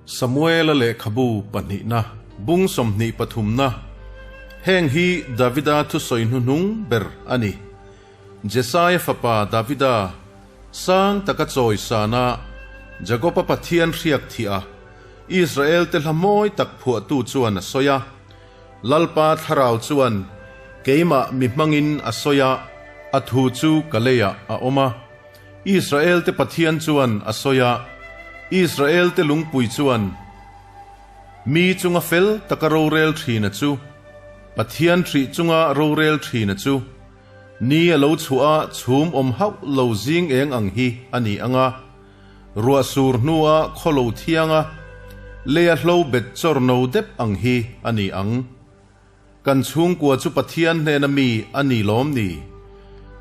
Samuela lehkhabu pahnihna, bung 23 na, Heng hi Davida thusawi hnuhnung ber a ni. Jesaia fapa Davida, sang taka chawi sana Jakoba Pathian hriak thih a, Israelte hla mawi tak phuahtu chuan a sawi a. Lalpa thlarau chuan keimah mi hmangin a sawi a, a thu chu ka leiah a awm a. Israelte Pathian chuan a sawi a, Israelte lungpui chuan mi chunga fel taka rorel thina chu, Pathian hrih chunga rorel thina chu, ni a lo chhuah a chhum awm hauh lo zing eng ang hi a ni ang a, ruah sur hnua khaw lo thiang a, leia hlo bet chawr no dep ang hi a ni ang. Kan chhungkua chu Pathian hnena mi a ni lawm ni?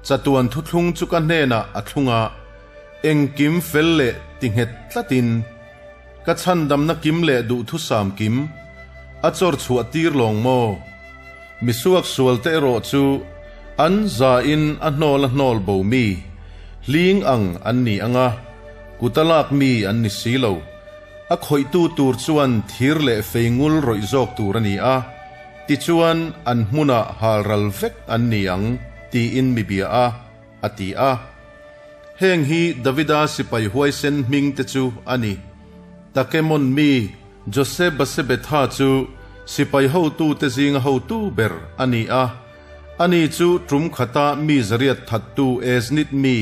Chatuan thuthlung chu ka hnenah a thlung a, engkim fel leh ti nghet tlatin, ka chhandamna kim leh duhthusam kim a chawr chhuah tir lawng maw? Misuak sualte erawh chu an zain a hnawl a hnawl bo mi, hling ang an ni ang a, kut a lak mi an ni si lo. A khawihtu tur chuan thir leh fei ngul rawih zawk tur a ni a, tichuan an hmunah halral vek an ni ang, tiin mi bia a, a ti a. Heng hi Davida sipai huaisen hming te chu a ni. Takemon mi Josebasebetha chu sipai hotute zinga hotu ber a ni a, ani chu tum khata mi zariat thattu Eznit mi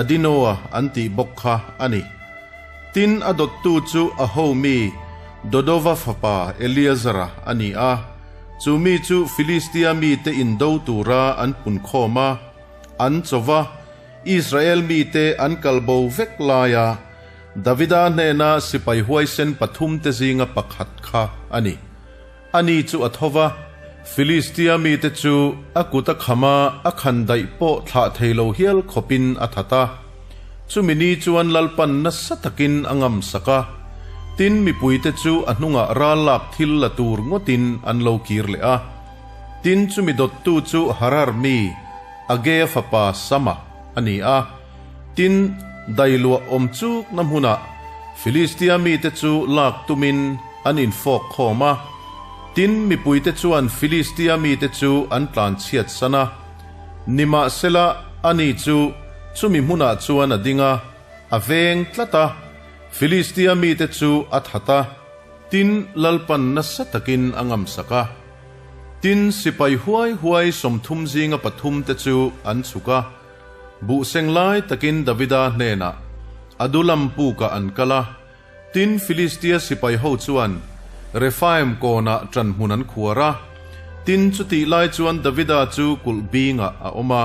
Adinoa an tih bawk kha a ni. Tin, a dawttu chu a ho mi Dodova fapa Eleazara a ni a, chu mi chu Filistia mite indo tura an punkhawm a, an cho va, Israel mite an kal bo vek laia Davida hnena sipai huaisen pathumte zinga pakhat kha a ni. Ani chu a tho va, Filistia mite chu a kut a kham a, a khan daih pawh thlah thei lo hial khawpin a that a. Chumi ni chuan Lalpan nasa takin a ngam sak a, tin mipuite chu a hnungah ral lak thil la tur ngawtin an lo kir leh a. Tin chumi dawttu chu Harar mi Agea fapa Sama a ni a. Tin, dailuah awm chukna hmunah Filistia mite chu lak tumin an infawk khawm a. Tin, mipuite chuan Filistia mite chu an tlanchhiat san a. Nimahsela, ani chu chumi hmunah chuan a ding a, a veng tlat a, Filistia mite chu a that a. Tin, Lalpan nasa takin a ngamsak a. Tin, sipai huai huai 30 zinga pathumte chu an chhuk a. Buh seng lai takin Davida hnenah Adulam pukah an kal a, tin Filistia sipai ho chuan Rephaim kawnah ṭanhmun an khuar a. Tin chutih lai chuan Davida chu kulh bingah a awm a,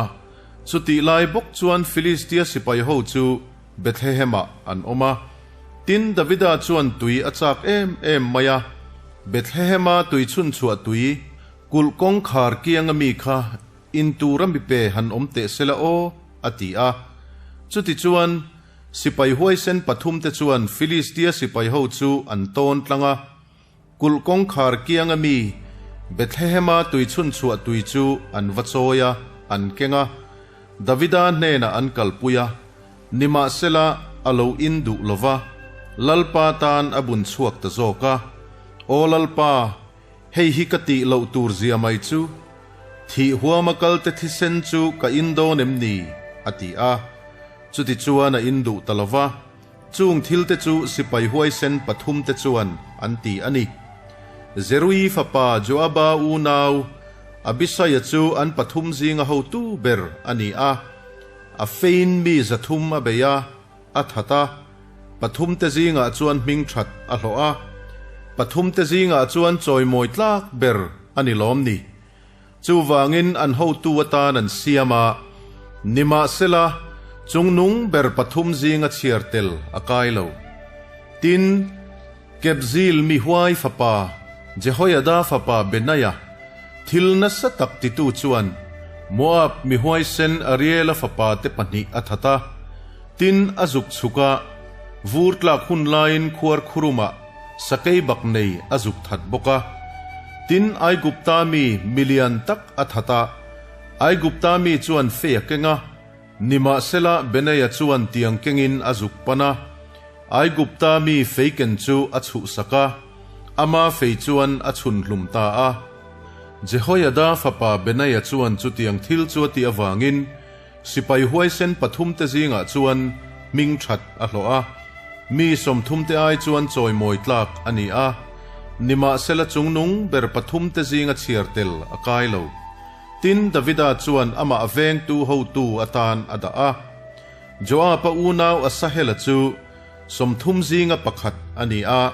chutih lai bawk chuan Filistia sipai ho chu Bethlehemah an awm a. Tin Davida chuan tui a chak em em mai a, Bethlehema tui chhunchhuah tui kulh kawngkhar kianga mi kha In tura mi pe han awm teh se la aw, a ti a. Chutichuan, sipai huaisen pathumte chuan Filistia sipaiho chu an tawn tlang a. Kulh kawngkhar kianga mi Bethlehema tui chhunchhuah tui chu an va chawi a, an keng a. Davida hnenah an kalpui a, nimahsela a lo in duh lo va, Lalpa tan a bun chhuak ta zawk a. Aw Lalpa, Hei hi ka tih loh tur zia mai chu, Thih huama kalte thisen chu ka in dawn em ni? a ti a. Chutichuan a in duh ta lo va, chung thilte chu sipai huaisen pathumte chuan an ti a ni. Zerui fapa Joaba unau Abisaia chu an pathum zinga hotu ber a ni a, a fein mi 300 a bei a, A that a, pathumte zingah chuan hming that a hlawh a, pathumte zingah chuan chawimawi tlak ber a ni lawm ni. Chuvangin an hotu atan an siam a, nimahsela chungnung ber pathum zinga chhiar tel a kai lo. Tin, Kebzil mi huai fapa Jehoiada fapa Benaiah thil nasa tak titu chuan Moab mi huaisen Ariela fapa te pahnih a that a, tin a zuk chhuk a, vur tlak hun laiin khuar khurumah sakei bak nei a zuk that bawk a. Tin Aigupta mi milian tak a that a, Aigupta mi chuan fei a keng a, nimahsela Benaiah chuan tiang kengin a zuk pan a. Aigupta mi fei ken chu a chhuhsak a, ama fei chuan a chhun hlum ta a. Jehoiada fapa Benaia chuan chutiang thil chu a tih avangin sipai huaisen pathumte zingah chuan hming that a hlawh a, mi sawmthumte ai chuan chawimawi tlak a ni a, nimahsela chungnung ber pathumte zinga chhiar tel a kai lo. Tin, Davida chuan amah vengtu hotu atan a dah a. Joab-a unau Asahela chu 30 zinga pakhat a ni a,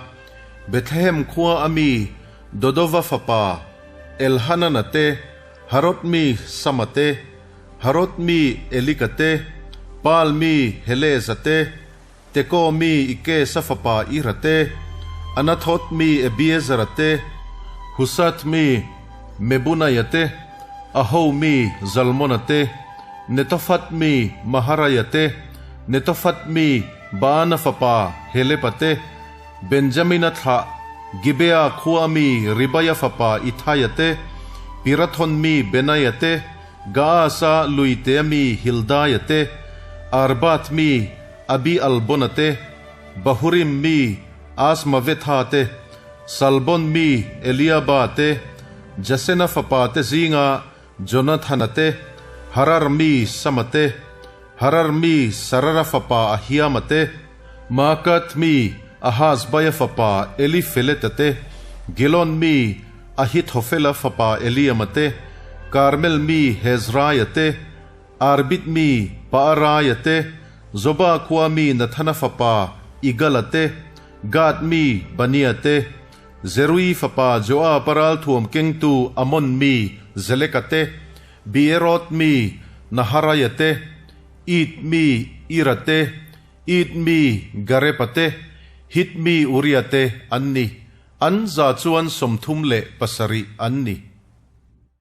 Bethlehem khua a mi Dodova fapa Elhanana te, Harod mi Sama te, Harod mi Elika te, Paal mi Heleza te, Tekoa mi Ikesa fapa Ira te, Anathoth mi Ebiezera te, Husath mi Mebunaia te, Aho mi Zalmona te, Netophath mi Maharaia te, Netophath mi Baana fapa Helepa te, Benjamina thlah Gibea khua mi Ribaia fapa Ithaia te, Pirathon mi Benaia te, Gaasa luitea mi Hildaia te, Arbath mi Abi Albona te, Bahurim mi Asmavetha te, Salbon mi Eliaba te, Jasena fapa te zinga Jonathana te, Harar mi Sama te, Harar mi Sarara fapa Ahiama te, Maakath mi Ahasbaia fapa Elifeleta te, Gilon mi Ahithofela fapa Eliama te, Karmel mi Hezraia te, Arbit mi Paaraia te, Zoba khua mi Nathana fapa Igala te, Gad mi Bania te, Zerui fapa Joaba ralthuam kengtu Amon mi Zeleka te, Beeroth mi Naharaia te, It mi Ira te, It mi Garepa te, Hit mi Uria te an ni. An za chuan 37 an ni.